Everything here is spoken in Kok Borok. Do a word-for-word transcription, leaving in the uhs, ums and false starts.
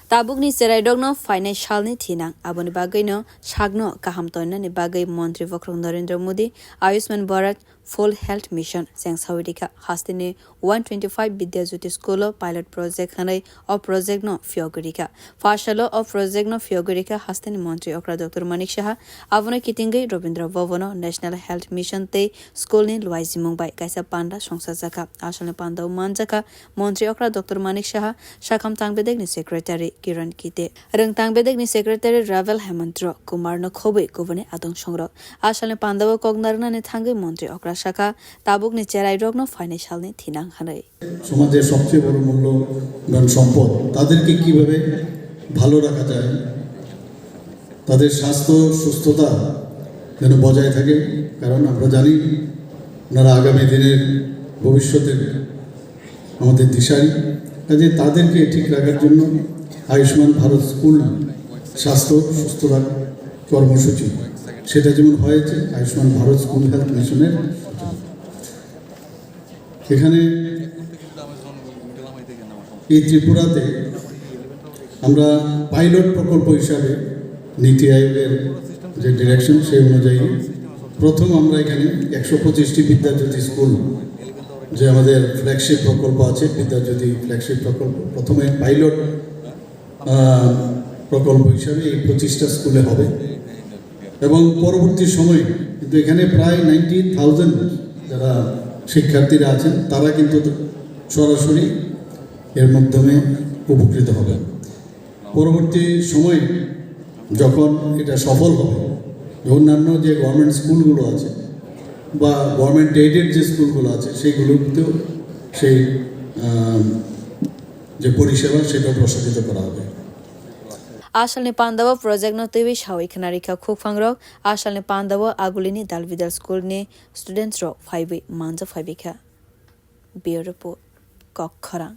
Tabukni cherairokno phainai salni thinang, aboni bagwino sakno kaham tongnani bagwi Montri Bokhorok Narendra Modi Ayushman Bharat Full Health Mission chengsaui rikha. Hasteni one twenty-five Vidya Jyoti School o pilot project hwnwi o project no phiyogwi rikha. Pha salo o project no phiyogwi rikha hasteni Montri okra Doctor Manik Saha. Abono kitingwi Rabindra Bhavan o National Health Mission tei school ni luaijimung bai kaisa panda songsajakha. Asalni panda o manjakha Montri okra Doctor Manik Saha, Sakham Tangbedekni Secretary Kiran Kite, Rwng Tangbedekni Secretary Ravel Hemantro Kumar no khobwi kubuni adong songrok. Asalni panda o kok narwknani thangwi Montri okra sakha, tabukni cherairokno phainai salni thinang hwnwi. সমাজের সবচেয়ে বড় মূল্যবান সম্পদ, তাদেরকে কিভাবে ভালো রাখা যায়, তাদের স্বাস্থ্য সুস্থতা যেন বজায় থাকে, কারণ আমরা জানি ওনারা আগামী দিনের ভবিষ্যতের আমাদের দিশারি। কাজে তাদেরকে ঠিক রাখার জন্য আয়ুষ্মান ভারত স্কুল স্বাস্থ্য সুস্থতা কর্মসূচি, সেটা যেমন হয়েছে আয়ুষ্মান ভারত স্কুল হেলথ মিশনের। এখানে এই ত্রিপুরাতে আমরা পাইলট প্রকল্প হিসাবে নীতি আয়োগের যে ডিরেকশন, সেই অনুযায়ী প্রথম আমরা এখানে একশো পঁচিশটি বিদ্যাজ্যোতি স্কুল, যে আমাদের ফ্ল্যাগশিপ প্রকল্প আছে, বিদ্যাজ্যোতি ফ্ল্যাগশিপ প্রকল্প, প্রথমে পাইলট আহ, প্রকল্প হিসাবে এই পঁচিশটা স্কুলে হবে। এবং পরবর্তী সময়ে কিন্তু এখানে প্রায় নাইনটি থাউজেন্ড যারা শিক্ষার্থীরা আছেন, তারা কিন্তু সরাসরি এর মাধ্যমে উপকৃত হবেন। পরবর্তী সময়ে যখন এটা সফল হবে, যে অন্যান্য যে গভর্নমেন্ট স্কুলগুলো আছে বা গভর্নমেন্ট এইডেড যে স্কুলগুলো আছে, সেইগুলোতেও সেই আহ, যে পরিষেবা, সেটা প্রসারিত করা হবে। Asalni panda o project no twiwi sawi khna rikha khukphangrok. Asalni panda o Agulini Dalbidal School ni students rok phaiwi manja phaiwi kha. Bureau Report, Kok Khorang.